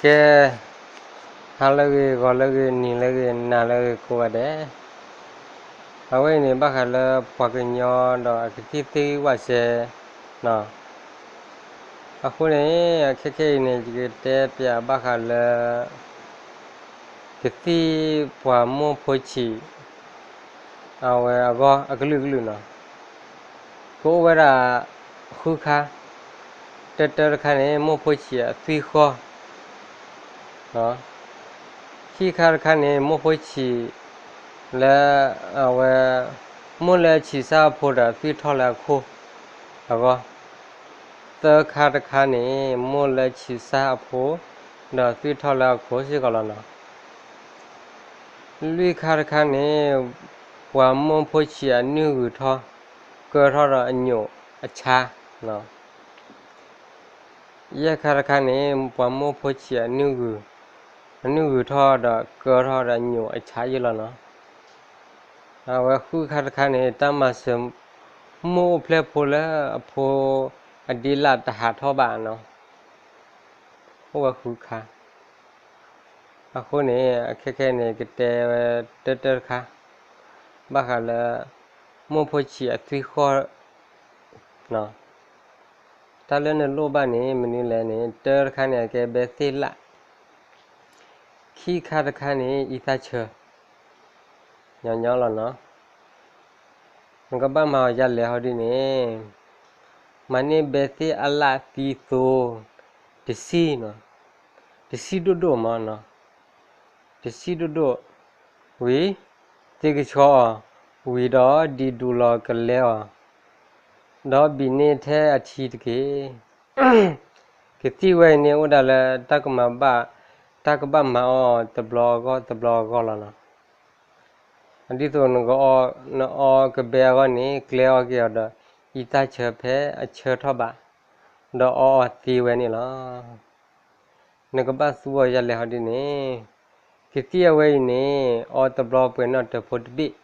ကဲ, ဟါလၢအဂ့ၤ, ဂီၤလၢအဂ့ၤ, နံၤလၢအဂ့ၤ, နၤလၢအဂ့ၤကိးဂၤဒဲး, အဝဲအံၤန့ၣ် ဘၣ်ဃးလၢပှၤကညီဒီးအကသံၣ်သ့ၣ်ဝဲစဲး, အဃိန့ၣ် အခဲခဲအံၤန့ၣ် ယကတဲပၠးဘၣ်ဃးလၢ ကသံၣ်ပှၤမိၢ်ဖိဆံး အဝဲအဂီၢ်အကလုာ်ကလုာ်နီၤ, ကအိၣ်ဝဲဒၣ်ဃုခါ, တၢတၢတခါန့ၣ် မိၢ်ဖိဆံးအသွံၣ်ဃီ, ခံခါတခါန့ၣ် မိၢ်ဖိဆံးလၢအဝဲ မိၢ်လၢဆံးစၢ်အဖိဒီးသွံၣ်ထီၣ်လၢအခိၣ် အဂီၢ်, သၢခါတခါန့ၣ် မိၢ်လၢဆံးစၢ်အဖိ ဒီးသွံၣ်ထီၣ်လၢအခိၣ်စ့ၢ်ကီးလီၤနီၤ. လွံၢ်ခါတခါန့ၣ် ပှၤမိၢ်ဖိဆံးအနုၢ်ဂုၤထီၣ်, ကၢထီၣ်ဒီးအညိးအဆါ, ယဲၢ်ခါတခါန့ၣ် ပှၤမိၢ်ဖိဆံးအနုၢ်ဂုၤ, အနုၢ်ဂုၤထီၣ်ဒီးကၢထီၣ်ဒီးအညိးအဆါယဲၢ်လီၤနီၤ. အဝဲဃုခါတခါန့ၣ် တၢ်မၤစၢၤမိၢ်အိၣ်ဖျဲၣ်ဖိလၢအဖိအဒ့လၣ်တဟးထီၣ်ဘၣ်နီၤ, အိၣ်ဝဲဃုခါ. အဃိန့ၣ် အခဲခဲန့ၣ် ကတဲဝဲတၢတၢတခါ ဘၣ်ဃးလၢ မိၢ်ဖိဆံးအသွံၣ်ဃီ, တၢ်လၢနလိၣ်ဘၣ်န့ၣ် မနုၤလဲၣ်န့ၣ် တၢတခါန့ၣ် အကဲဘဲသ့ၣ်လၣ်, ခံခါတခါန့ၣ် အံသၣ်ဆၢ, ညီညီလီၤနီၤ. နကဘၣ်မၤအီၤဒ်လဲၣ်ဟီဒ်န့ၣ်, မၤန့ၢ်ဘဲသ့ၣ်အလၣ်သံသိ တဆံနီၤ, တဆံဒိၣ်ဒိၣ်မးနီၤ, တဆံဒိၣ်ဒိၣ်ဝံၤ, သ့ကဆှီအီၤဝံၤဒီးဒံးဒူလီၤကလဲအီၤ, ဒီးဘံးန့ၢ်ထဲအထံတက့ၢ်. ကသံၣ်ဝဲအံၤန့ၣ် အိၣ်ဒၣ်လၢတၢ်ကမၤဘၣ်, တၢ်ကဘၣ်မၤအီၣ်အီၤတဘျီအဂီၢ်တဘျီအဂီၢ်လီၤနီၤ. ဒ်သိးနကအီ, နအီကဘဲအဂီၢ်န့ၣ် ကျဲအီၤက့ၤအီၤဒီး အံသၣ်ဆၢဖဲအဆၢထီၣ်ဘး, ဒီးအီအီၤသ့ဝဲန့ၣ်လီၤ. နကဘၣ်သူအီၤဒ်လဲၣ်ဟီဒ်န့ၣ်, ကသံၣ်အဝဲအံၤန့ၣ် အီတဘျီပှဲၤနီၣ်တၢၤဖိတဘ့ၣ်,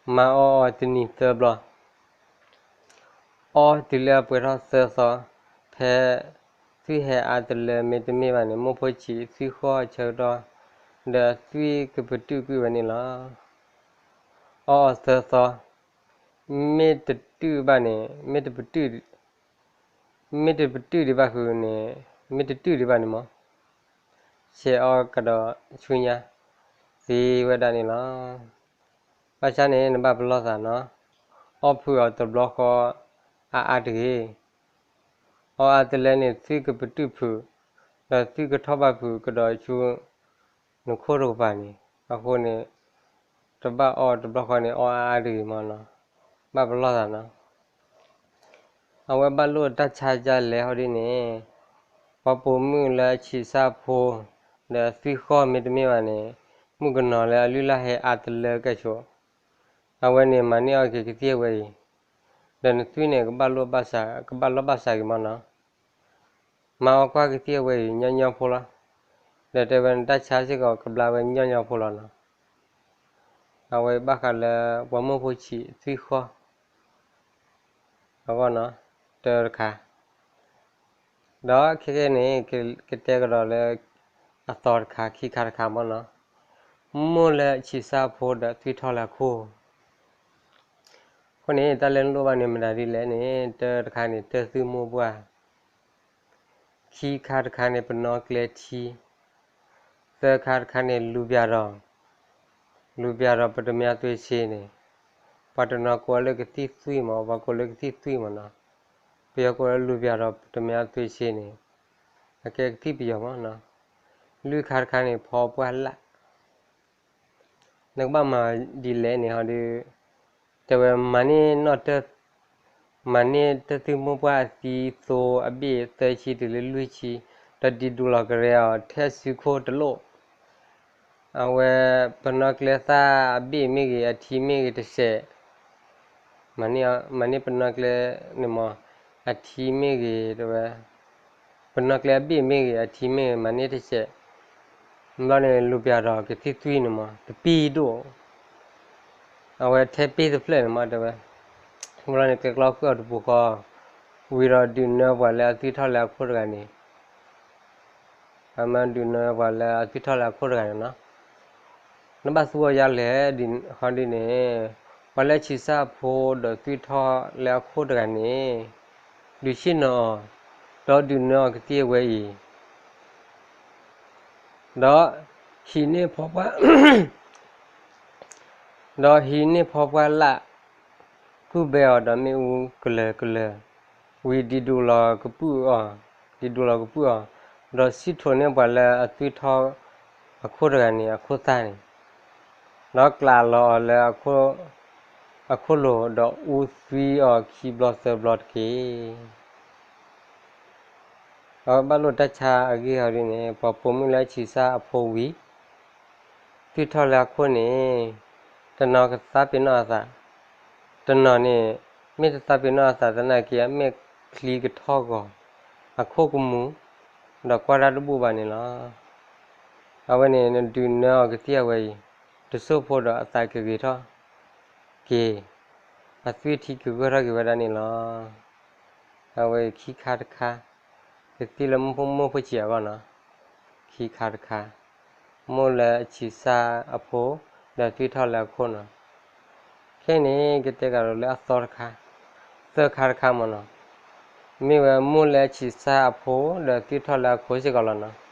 မၤအီအီၤတနံၤသၢဘျီ, အီတုၤလၢအပှဲၤထီၣ်သၢသီ, ဖဲသွံၣ်ဟဲအါတလၢမ့တမ့ၢ်ဘၣ်န့ၣ် မိၢ်ဖိဆံးသွံၣ်ဃီအဆၢကတီၢ်, ဒီးသွံၣ်ကပတုာ်ကွံာ်ဝဲန့ၣ်လီၤ. အီအီၤသၢသီ, မ့ၢ်တတုာ်ဘၣ်န့ၣ်, မ့ၢ်တပတုာ်, မ့ၢ်တပတုာ်ဒံးဘၣ်ဃုာ်န့ၣ်, မ့ၢ်တတုာ်ဒံးဘၣ်န့ၣ်မး, ဆဲးအီကဒီးဆူညါ, သ့ဝဲဒၣ်န့ၣ်လီၤ. ဘၣ်ဆၣ်န့ၣ် နဘၣ်ပလီၢ်သးနီၤ, အီဖုးအီၤတဘျီဃီအါအါတဂ့ၤ. အီအါတလၢန့ၣ် သွံၣ်ကပတုာ်ဖုး, ဒီးသွံၣ်ကထီၣ်ဘၣ်ဖုးကဒီးဆူ နခိၣ်တကပၤန့ၣ်, အဃိန့ၣ် တဘၣ်အီတဘျီဃီန့ၣ် အီအါအါတဂ့ၤမးနီၤ, ဘၣ်ပလီၢ်သးနီၤ. အဝဲဘၣ်လိၣ်တၢ်ဆါဒ်လဲၣ်ဟီဒ်န့ၣ်, ပှၤပိာ်မုၣ်လၢအဆံးစၢ်ဖိ, ဒီးသွံၣ်ဃီမ့တမ့ၢ်ဘၣ်န့ၣ်, မုၣ်ကနီၤလၢအလုၢ်လၢ်ဟဲအါတလၢကဲၣ်ဆိး, အဝဲန့ၣ်မၤန့ၢ်အီၤက့ၤကသံၣ်အဝဲအံၤ, ဒီးနသွံၣ်န့ၣ် ကဘၣ်လိၣ်ဘၣ်စး, ကဘၣ်လိၣ်ဘၣ်စးက့ၤမးနီၤ. မၤအီကွၢ်ကသံၣ်အဝဲအံၤညီညီဖိလီၤ. ဒီးတဲဝဲနတၢ်ဆါစ့ၢ်ကီးကဘျါဝဲညီညီဖိလီၤနီၤ. အဝဲဘၣ်ဃးလၢပှၤမိၢ်ဖိဆံးသွံၣ်ဃီ အဂီၢ်နီၤ, တၢတခါ, ဒီးခဲခဲန့ၣ် ကတဲကဒီးလၢအသီတခါ ခံခါတခါမးနီၤ, မိၢ်လၢဆံးစၢ်ဖိဒီးသွံၣ်ထီၣ်လၢအခိၣ်. အဃိန့ၣ် တၢ်လၢနလိၣ်ဘၣ်န့ၣ်မတၤဒ်လဲၣ်န့ၣ် တၢတခါန့ၣ် တၢ်သွံၣ်မိၢ်ပှၢ်, ခံခါတခါန့ၣ် ပနီၣ်ကျဲထံ, သၢခါတခါန့ၣ် လူပြားတော်, လူပြားတော် ပတ္တမြားသွေးဆေးန့ၣ်, ပှၤတနီၤကိးလၢကသံၣ်သွံၣ်မး, ပှၤကိးလၢကသံၣ်သွံၣ်မးနီၤ, ပယီၤကိးလၢ လူပြားတော် ပတ္တမြားသွေးဆေးန့ၣ်, အကဲကသံၣ်ပယီၤမးနီၤ, လွံၢ်ခါတခါန့ၣ် ဖီပှၢ်လၢ် နကဘၣ်မၤဒ်လဲၣ်န့ၣ်ဟီဒီး, တဲဝဲမၤန့ၢ်နီၣ်တၢၢ်, မၤန့ၢ်တၢ်သွံၣ်မိၢ်ပှၢ်အသံသိအဘ့ၣ်သၢဆံတုၤလၢလွံၢ်ဆံ, ဒီးဒံးဒူလီၤကရဲအီၤ ထဲစုခိၣ်တလိၣ်, အဝဲပနီၣ်ကျဲသၣ်အဘ့ၣ်မ့ၢ်ဂ့ၤ အထံမ့ၢ်ဂ့ၤတစဲး မၤန့ၢ်ပနီၣ်ကျဲန့ၣ်မး, အထံမ့ၢ်ဂ့ၤတဲဝဲ, ပနီၣ်ကျဲအဘ့ၣ်မ့ၢ်ဂ့ၤ အထံမ့ၢ်ဂ့ၤ မၤန့ၢ်တစဲး, ဘျီန့ၣ် လူပြားတော် ကသံၣ်သွံၣ်န့ၣ်မး တပံၢ်ဒိၣ်, အဝဲထဲပ့ၢ်တဖျၢၣ်န့ၣ်မးတဲဝဲ, ဘျီန့ၣ် ကျဲကျီဃုာ်အီၤတပူၤဃီ, ဝံၤဒီးဒုးနၢပှၤလၢအသွံၣ်ထီၣ်လၢအခိၣ်တဂၤန့ၣ် မ့ၢ်ဒုးနၢပှၤလၢအသွံၣ်ထီၣ်လၢအခိၣ်တဂၤန့ၣ်နီၤ, နဘၣ်သူအီၤယါလဲၣ်, ဃီဒ်န့ၣ်, ပှၤလၢအဆံးစၢ်အဖိဒီးသွံၣ်ထီၣ်လၢအခိၣ်တဂၤန့ၣ်, ဒုးဆ့ၣ်နီၤအီၤ, ဒီးဒုးနၢအီၤကသံၣ်အဝဲအံၤ, ဒီးဟံးန့ၢ်ဖီပှၢ် ဒီးဟံးန့ၢ်ဖီပှၢ်လၢ်, ကူၣ်ဘဲအီၤဒီးမ့ၣ်အူကလၢၤကလၢၤ, ဝံၤဒံးဒိးလီၤကပုာ်အီၤ, ဒံးဒိးလီၤကပုာ်အီၤ, ဒီးစံၣ်ထိးန့ၢ်ပှၤလၢအသွံၣ်ထီၣ်အခိၣ်တဂၤန့ၣ်အခိၣ်သၣ်န့ၣ်, ဒီးကျးလီၤအီၤလၢအခိၣ်လိၤ, ဒီးအူသွံအီၤခံဘျီသၢဘျီတက့ၢ်. အဝဲဘၣ်လိာ်တၢ်ဆါအဂ့ၢ်ဟီဒ်န့ၣ်, ပှၤပိာ်မုၣ်လၢအဆံးစၢ်အဖိဝံၤ သွံၣ်ထီၣ်လၢအခိၣ်န့ၣ်, တနီၤကသးပ့ၤနီၣ်အသး, တနီၤန့ၣ် မ့ၢ်တသးပ့ၤနီၣ်အသးသနာ်က့ အမဲာ်ချံကထီၣ်ဂီၤ, အခိၣ်ကမူၤ, ဒီးကွၢ်တၢ်တဘူၣ်ဘၣ်န့ၣ်လီၤ. အဝဲန့ၣ် နဒုးနၢအီၤကသံၣ်အဝဲအံၤ, တစိၢ်ဖိဒီးအသးကဂ့ၤထီၣ်က့ၤ, အသွံၣ်ထံကဂၢၢ်ထီၣ်က့ၤဝဲဒၣ်န့ၣ်လီၤ. အဝဲအံၤခံခါတခါ, ကသံၣ်လၢမိၢ်ဖိဆံးအဂီၢ်နီၤ, ခံခါတခါ, မိၢ်လၢအဆံးစၢ်အဖိ, ဒီးသွံၣ်ထီၣ်လၢအခိၣ်နီၤ. ခဲအံၤန့ၣ် ကတဲကဒီးလၢအသီတခါ, သၢခါတခါမ့ၢ်နီၤ, မ့ၢ်ဝဲမိၢ်လၢအဆံးစၢ်အဖိ ဒီးသွံၣ်ထီၣ်လၢအခိၣ်စ့ၢ်ကီးလီၤနီၤ.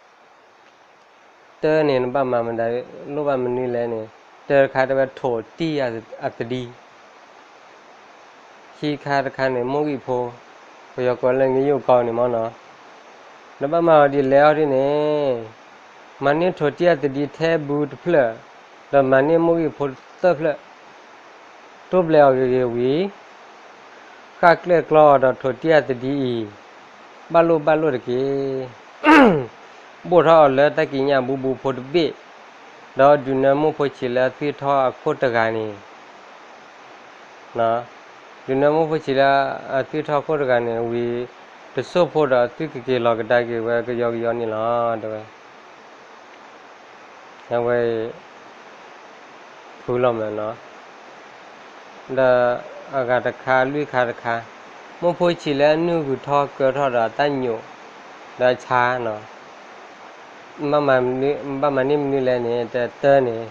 တၢ်န့ၣ် နဘၣ်မၤမတၤလိၣ်ဘၣ်မနုၤလဲၣ်န့ၣ်, တၢ်တခါတဲဝဲထိးတံၢ်အသဒံ, ခံခါတခါန့ၣ် မိၢ်ဂံၢ်ဖိ, ပယီၤကိးလၢ ငရုတ်ကောင်း န့ၣ်မ့ၢ်နီၤ. နဘၣ်မၤအီၤဒ်လဲၣ်အီၤဒ်န့ၣ်, မၤန့ၢ်ထိးတံၢ်အသဒံထဲဘူးတဖျၢၣ်, ဒီးမၤန့ၢ်မိၢ်ဂံၢ်ဖိသၢဖျၢၣ်, တိၢ်ဘျဲးအီၤဂ့ၤဂ့ၤဝံၤ, ဃၣ်ကျဲၣ်ကျီအီၤဒီးထိးတံၢ်အသဒံအံၤ, ဘၣ်လိၣ်ဘၣ်လိၣ်တက့ၢ်. ဘိၣ်ထီၣ်အီၤလၢတၢ်ကံးညာ်ဘူးဘူးဖိတဘ့ၣ်, ဒီးဒုးနၢမိၢ်ဖိဆံးလၢအသွံၣ်ထီၣ်အခိၣ်တဂၤန့ၣ် ဒုးနၢမိၢ်ဖိဆံးလၢအသွံၣ်ထီၣ်ခိၣ်တဂၤန့ၣ်ဝံၤ, တစိၢ်ဖိဒီးအသွံၣ်ကက့ၤလီၤကဒါက့ၤဝဲကယီကယီန့ၣ်လီၤ တဲဝဲ. အဝဲ ဖုလီၤမးနီၤ. ဒီးအဂၤတခါ လွံၢ်ခါတခါ, မိၢ်ဖိဆံးလၢအနုၢ်ဂုၤထီၣ်ကၢထီၣ်ဒီးအတၢ်ညိး, ဒီးအဆါနီၤ. ဘၣ်မၤန့ၢ်မနုၤလဲၣ်န့ၣ်, တၢ်တၢ်န့ၣ်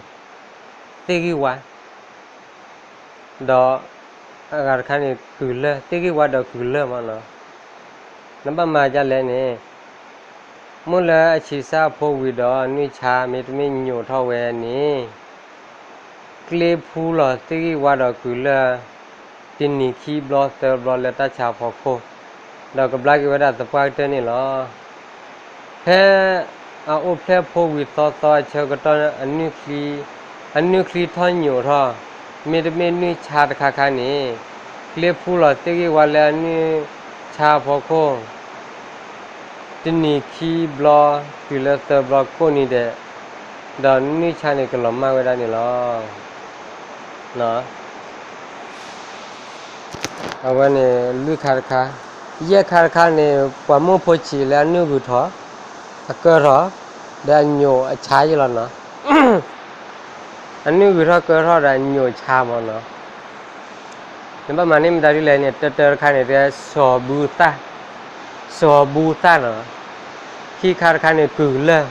သ့ၣ်ဂံၢ်ဝါ ဒီးအဂၤတခါန့ၣ် ကုၢ်လၢၢ်, သ့ၣ်ဂံၢ်ဝါဒီးကုၢ်လၢၢ်မ့ၢ်နီၤ. နဘၣ်မၤဒ်လဲၣ်န့ၣ်, မိၢ်လၢအဆံးစၢ်အဖိဝံၤဒီးအနုၢ်ဆါ မ့တမ့ၢ်ညိးထီၣ်ဝဲန့ၣ်, ကျ့ဖူလီၤသ့ၣ်ဂံၢ်ဝါဒီးကုၢ်လၢၢ် တနံၤခံဘျီသၢဘျီလၢတၢ်ဆါအဖီခိၣ်, ဒီးကဘျါက့ၤဝဲဒၣ်သပှၢ်ကတၢၢ်န့ၣ်လီၤ. ဖဲအအိၣ်ဖျဲၣ်ဖိဝံၤသီသီအဆၢကတီၢ် အနုၢ်ချံထီၣ်ညိးထီၣ်, မ့တမ့ၢ်နုၢ်ဆါတခါခါန့ၣ်, ကျ့ဖူလီၤသ့ၣ်ဂံၢ်ဝါလၢအနုၢ်ဆါအဖီခိၣ် တနံၤခံဘျီတုၤလၢသၢဘျီကိးနံၤဒဲး, ဒီးနုၢ်ဆါန့ၣ်ကလီၤမၢ်ဝဲဒၣ်န့ၣ်လီၤ. အဝဲန့ၣ်လွံၢ်ခါတခါ, ယဲၢ်ခါတခါန့ၣ် ပှၤမိၢ်ဖိဆံးလၢအနုၢ်ဂုၤထီၣ်, အကၢထီၣ်, ဒီးအညိးအဆါယဲလီၤနီၤ. အနုၢ်ဂုၤထီၣ်ကၢထီၣ်ဒီးအညိးဆါမ့ၢ်နီၤ. နဘၣ်မၤန့ၢ်မတၤဒ်လဲၣ်န့ၣ်, တၢ်တၢ်တခါန့ၣ် တဲစီၤဘူသၣ်, စီၤဘူသၣ်နီၤ. ခံခါတခါန့ၣ် ကုၢ်လၢၢ်.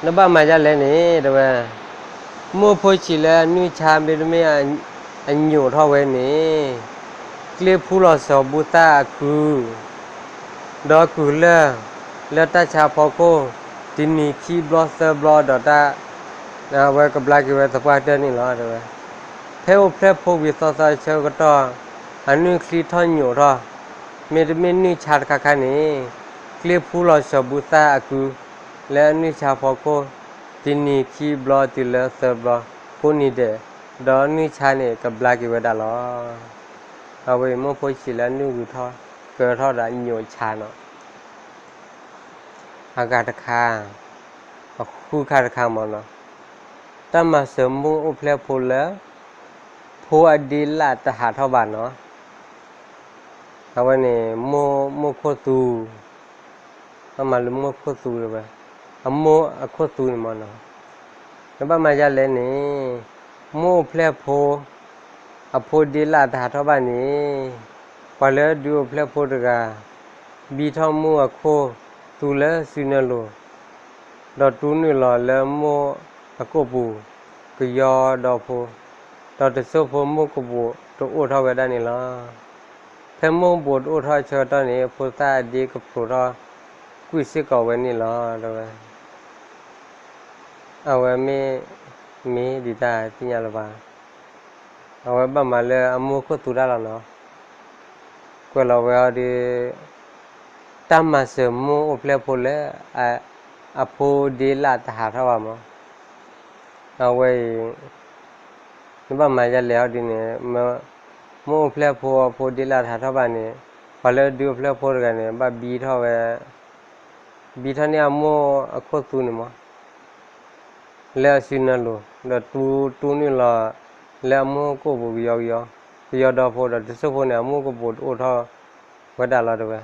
နဘၣ်မၤဒ်လဲၣ်န့ၣ် တဲဝဲ, မိၢ်ဖိဆံးလၢအနုၢ်ဆါမ့တမ့ၢ်အညိးထီၣ်ဝဲန့ၣ်, ကျ့ဖူလီၤစီၤဘူသၣ်အကုၢ် ဒီးကုၢ်လၢၢ် လၢတၢ်ဆါအဖီခိၣ် တနံၤခံဘျီသၢဘျီဒီးတၢ်, အဝဲကဘျါက့ၤဝဲသပှၢ်ကတၢၢ်န့ၣ်လီၤ တဲဝဲ. ဖဲအိၣ်ဖျဲၣ်ဖိဝံၤသီသီအဆၢကတီၢ်, အနုၢ်ချံထီၣ်ညိးထီၣ်, မ့တမ့ၢ်နုၢ်ဆါတခါခါန့ၣ်, ကျ့ဖူလီၤစီၤဘူသၣ်အကုၢ် လၢအနုၢ်ဆါအဖီခိၣ် တနံၤခံဘျီတုၤလၢသၢဘျီကိးနံၤဒဲး, ဒီးနုၢ်ဆါန့ၣ်ကဘျါက့ၤဝဲဒၣ်လီၤ. အဝဲအံၤမိၢ်ဖိဆံးလၢအနုၢ်ဂုၤထီၣ်ကၢထီၣ်ဒီးညိးဆါနီၤ. အဂၤတခါ, အဃုခါတခါမ့ၢ်နီၤ, တၢ်မၤစၢၤမိၢ်အိၣ်ဖျဲၣ်ဖိလၢ ဖိအဒ့လၣ်တဟးထီၣ်ဘၣ်နီၤ. အဝဲန့ၣ် မိၢ်ခိၣ်သူ, တၢ်မၤလၢမိၢ်ခိၣ်သူတဲဝဲ, အမိၢ်အခိၣ်သူန့ၣ်မ့ၢ်နီၤ. နဘၣ်မၤဒ်လဲၣ်န့ၣ်, မိၢ်အိၣ်ဖျဲၣ်ဖိ အဖိဒ့လၣ်တဟးထီၣ်ဘၣ်န့ၣ်, ပှၤလၢဒုးအိၣ်ဖျဲၣ်ဖိတဂၤ ဘံထီၣ်မိၢ်အခိၣ် သူလၢစုနၢလိၤ, ဒီးတူၢ်နုာ်လီၤလၢမိၢ်အကိာ်ပူၤ ကယီဒီဖိ, ဒီးတစိၢ်ဖိမိၢ်ကပိာ်တအိၣ်ထီၣ်ဝဲဒၣ်န့ၣ်လီၤ. ဖဲမိၢ်ကပိာ်တအိၣ်ထီၣ်ဆၢကတီၢ်န့ၣ် အဖိသၣ်အဒ့ကဖျိးထီၣ်ကွံာ်စ့ၢ်ကီးဝဲန့ၣ်လီၤ တဲဝဲ. အဝဲမ့ၢ် မ့ၢ်ဒ်တၢ်သ့ၣ်ညါလၢၤဘၣ်. အဝဲဘၣ်မၤလၢအမိၢ်ခိၣ်သူတၢ်လီၤနီၤ. ကွဲးလီၤဝဲအီၤဒီး တၢ်မၤစၢၤမိၢ်အိၣ်ဖျဲၣ်ဖိလၢ အဖိဒ့လၢ်တဟးထီၣ်ဘၣ်မး. အဝဲအံၤ နဘၣ်မၤယလဲၣ်အီၤဒ်န့ၣ်, မိၢ်အိၣ်ဖျဲၣ်ဖိအဖိဒ့လၢ်တဟးထီၣ်ဘၣ်န့ၣ်, ပှၤလၢဒုးအိၣ်ဖျဲၣ်ဖိတဂၤန့ၣ် ဘၣ်ဘံထီၣ်ဝဲ, ဘံထီၣ်န့ၢ်အမိၢ်အခိၣ်သူန့ၣ်မး လၢအစုနၢလိၤ, ဒီးတူၢ်နုာ်လီၤလၢအမိၢ်ကိာ်ပူၤကယီကယီ, ကယီဒီဖိဒီးတစိၢ်ဖိန့ၣ် အမိၢ်ကပိာ်တအိၣ်ထီၣ်ဝဲဒၣ်လီၤ တဲဝဲ.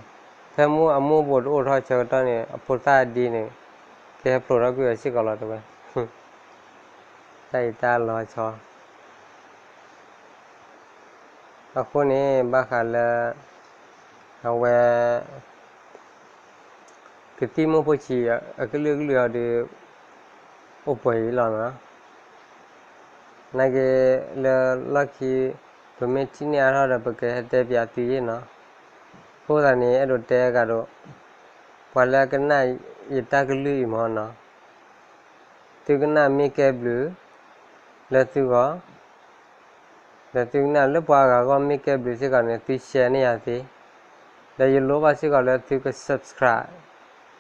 ဖဲမိၢ်အမိၢ်ကပိာ်တအိၣ်ထီၣ်ဆၢကတီၢ်န့ၣ် အဖိသၣ်အဒ့န့ၣ် ကဟဲဖျိးထီၣ်ကွံာ်ဝဲစ့ၢ်ကီးလီၤ တဲဝဲ. တၢ်အံၤတၢ်လီၤဆီ အဃိန့ၣ် ဘၣ်ဃးလၢ အဝဲ ကသံၣ်မိၢ်ဖိဆံးအကလုာ်ကလုာ်အီၤဒီး အိၣ်ပှဲၤအံၤလီၤနီၤ. နာ်က့ လၢလီၢ်ခံ ပမ့ၢ်ထံၣ်န့ၢ်အါထီၣ်ဒီး ပကဟဲတဲပၠးသုယ့ၢ်နီၤ. အဃိသတးန့ၣ် အဲၣ်ဒိးတဲကဒီး ပှၤလၢအကနၣ်ယတၢ်ကလုၢ်အံၤမ့ၢ်နီၤ, သုကနၣ်မ့ၢ်ကဲဘျုးလၢသုဂီၢ်, ဒီးသုကနၣ်လၢပှၤဂၤဂီၢ်မ့ၢ်ကဲဘျုးစ့ၢ်ကီးန့ၣ် သု share န့ၢ်ယၤသ့, ဒီးယလိၣ်ဘၣ်စ့ၢ်ကီးလၢသုက subscribe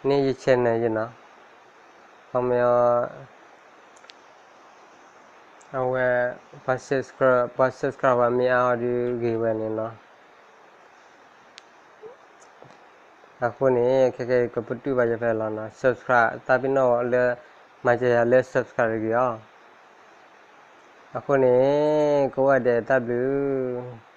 န့ၢ်ယ channel ယနီၤ. ခီမ့ၢ် အဝဲ ပှၤ subscribe ပှၤ subscribe ပှၤမ့ၢ်အါအီၤဒီးဂ့ၤဝဲန့ၣ်နီၤ. အဃိန့ၣ် ခဲကဲကပတုာ်ဘၣ်ယဖဲလီၤနီၤ, subscribe သးပ့ၤနီၣ်လၢ မၤစၢၤယၤလၢ subscribe တဂ့ၤအီၤ. အဃိန့ၣ် ကအိၣ်ဝဲဒဲးတၢ်ဘျုး